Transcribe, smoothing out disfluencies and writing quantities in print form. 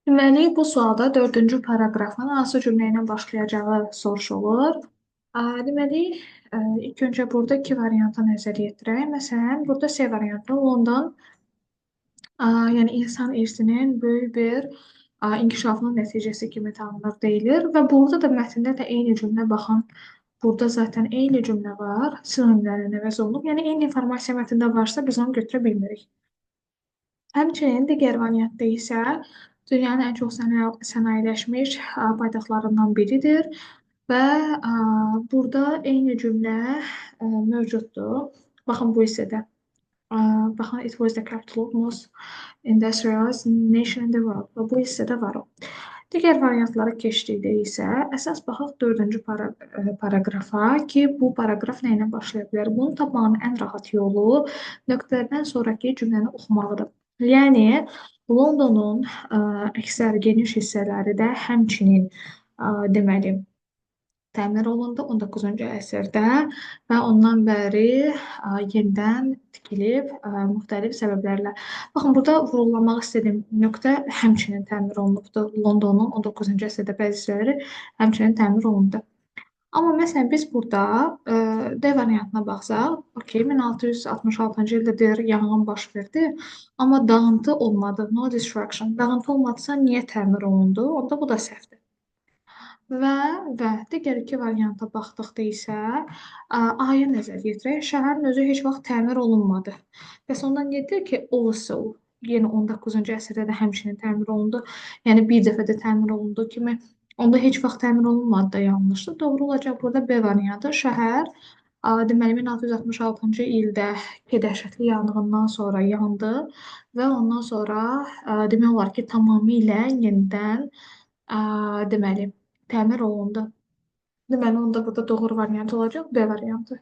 Deməli, bu sualda dördüncü paraqrafın hansı cümlə ilə başlayacağı soruşulur. Deməli, ilk öncə burada iki varianta nəzər yetirək. Məsələn, burada C variantı London, yəni insan irsinin böyük bir inkişafının nəticəsi kimi tanınır deyilir və burada da mətndə də eyni cümlə baxın. Burada zaten eyni cümlə var, sinonimlərlə əvəz olunub. Yəni eyni informasiya mətndə varsa biz onu götürə bilmirik. Həmçinin digər variantda isə dünyanın ən çox sənayeləşmiş paytaxtlarından biridir və burada eyni cümlə mövcuddur. Baxın bu hissədə. Baxın, it was the capital of most industrialized nation in the world. Və bu hissədə var o. Digər variantlara keçdikdə isə əsas baxaq dördüncü paraqrafa ki, bu paraqraf nə ilə başlaya bilər? Bunu tapmağın ən rahat yolu nöqtələrdən sonrakı cümləni oxumaqdır. Yəni Londonun əksər geniş hissələri də həmçinin deməli təmir olundu 19-cu əsrdə və ondan bəri yenidən tikilib müxtəlif səbəblərlə. Baxın, burada vurğulamaq istədiyim nöqtə həmçinin təmir olunubdur. Londonun 19-cu əsrdə bəzi hissələri həmçinin təmir olundu. Amma məsələn biz burada D variantına baxsaq, okey, 1666-cı ildə deyir yanğın baş verdi, amma dağıntı olmadı, no destruction. Dağıntı olmadısa niyə təmir olundu? Onda bu da səhvdir. Və digər iki varianta baxdıqda isə A-ya nəzər yetirək. Şəhərin özü heç vaxt təmir olunmadı. Bəs ondan deyir ki, also, yenə 19-cu əsrdə də həmçinin təmir olundu. Yəni bir dəfə də təmir olunduğu kimi onda heç vaxt təmir olunmadı da yanlışdır. Doğru olacaq burada B variantı. Şəhər deməli 1666-cı ildə ki, dəhşətli yanğından sonra yandı və ondan sonra demək olar ki, tamamilə yenidən deməli təmir olundu. Deməli, onda burada doğru variant olacaq B variantı.